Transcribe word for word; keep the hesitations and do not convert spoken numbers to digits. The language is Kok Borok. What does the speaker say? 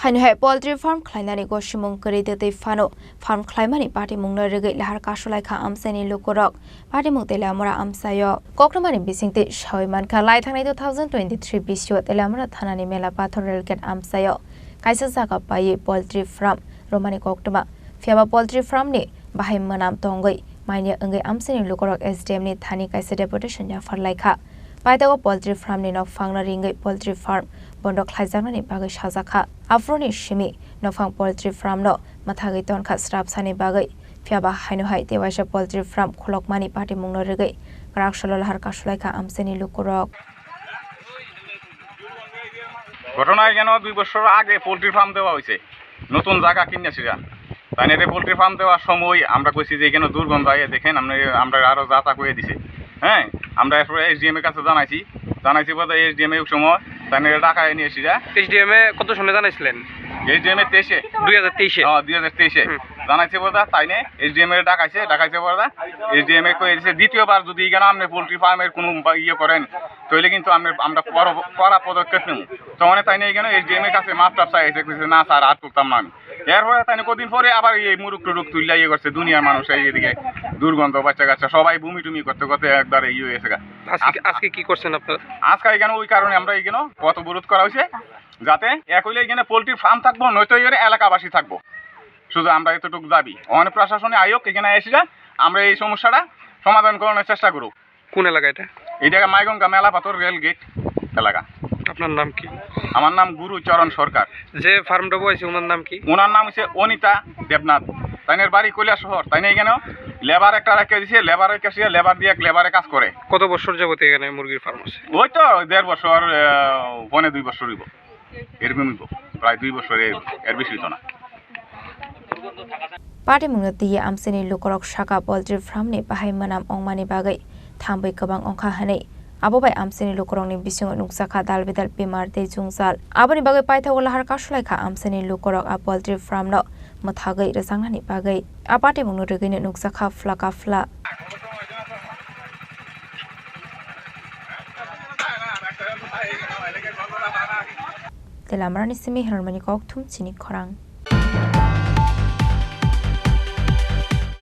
Haino hai poultry farm khlainani gosimung kwrwi de twi phano farm khlaimani patimungno rwgwi lahar kasulaikha amchaini lukurok. Patimung Teliamura amchaio koktwmani bisingtwi sawi mankha, lai thangnai two thousand twenty-three bisio Teliamura thanani Mela Pathor rail gate amchaio kaisa jaga paiwi poultry farm romani koktwma. Phiyaba poultry farm ni bahai mwnam tongwi manya wngwi amchaini lukurok S D M ni thani kaisa deputation yaphar laikha. Paithago poultry farm ni nokphangno ringwi poultry farm bondo khlaijaknani bagwi sajakha. Aphuruni simi nokphang poultry farm no mwthagwi tonkha srapsani bagwi. Phiyaba haino hai tewaisa poultry farm khulokmani patimungno rwgwi kwrak salo lahar kasulaikha amchaini lukurok. ঘটনা এখানে দুই বছর আগে poultry farm দেওয়া হয়েছে, নতুন জায়গা কিনে সেটা। তাই না, এটা পোল্ট্রি ফার্ম দেওয়ার সময় আমরা কইছি যে এখানে দুর্গন্ধ আইয়ে দেখেন, আমরা, আমরা আরো যা তা কইয়ে দিছে। হ্যাঁ, আমরা এরপরে এসডিএম এর কাছে জানাইছি, জানাইছি বলতে এসডিএম এর সময় তাই না, এটা ঢাকায় নিয়ে এসে যায়। এসডিএম এ কত সময় জানাইছিলেন? এসডিএম এর তেইশে। দুই হাজার তেইশে? হ্যাঁ, দুই হাজার তেইশে। হুম। জানাইছে বলতে তাই না, এসডিএম এর ডাকাইছে, ডাকাইছে বলতে এসডিএম এ কইয়ে দিছে দ্বিতীয়বার যদি এখানে আপনি পোল্ট্রি ফার্মের কোনো বা ইয়ে করেন, তাহলে কিন্তু আমরা, আমরা কড়া, কড়া পদক্ষেপ নেব। তখন তাই না এখানে এসডিএম এর কাছে মাপ টাপ চাইছে, কইছে, "না স্যার, আর তুলতাম না আমি।" এরপরে তাই না কদিন পরে আবার এই মুরুক টুরুক তুললে ইয়ে করছে, দুনিয়ার মানুষ এই এদিকে দুর্গন্ধ, বাচ্চা কাচ্চা সবাই বমি টুমি করতে করতে একবারে ইয়ে হয়ে গেছে গা। আজকে, আজকে কি করছেন আপনারা? আজকে এখানে ওই কারণে আমরা এখানে পথ অবরোধ করা হয়েছে, যাতে এক হইলে এখানে পোল্ট্রি ফার্ম থাকবো, নয়তো এখানে এলাকাবাসী থাকবো। শুধু আমরা এতটুকু দাবি, ওখানে প্রশাসনে আয়োগ এখানে এসে যা, আমরা এই সমস্যাটা সমাধান করানোর চেষ্টা করুক। কোন এলাকা এটা? এটা মাইগঙ্গা মেলা পাথর রেল গেট এলাকা। আপনার নাম কি? আমার নাম গুরু চরণ সরকার। যে ফার্মটা বইছে ওনার নাম কি? ওনার নাম হচ্ছে অনিতা দেবনাথ। তাইনের বাড়ি কৈলাসহর। তাইনে এখানে লেবার একটা রেখে দিছে, লেবারের কাছে লেবার দিয়ে এক লেবারে কাজ করে। কত বছর যাবত এখানে মুরগির ফার্ম আছে? ওই তো দেড় বছর, আহ, পৌনে দুই বছর হইব। এরকম হইব, প্রায় দুই বছর, এর, এর বেশি হইতো না। Patimungno twiwi amchaini lukurok saka poultry farm ni bahai mwnam wngmani bagwi thambwi kwbang wngkha hwnwi. Abo bai amchaini lukurokni bisingo nukjakha dalbidal bemar tei jwngjal. Aboni bagwi paithago lahar kasulaikha amchaini lukurok a poultry farm no mwthagwi rwjaknani bagwi. A patimungno rwgwino nukjakha phlaka phla. Telamarani simi Hirmani Kokthum chini khorang.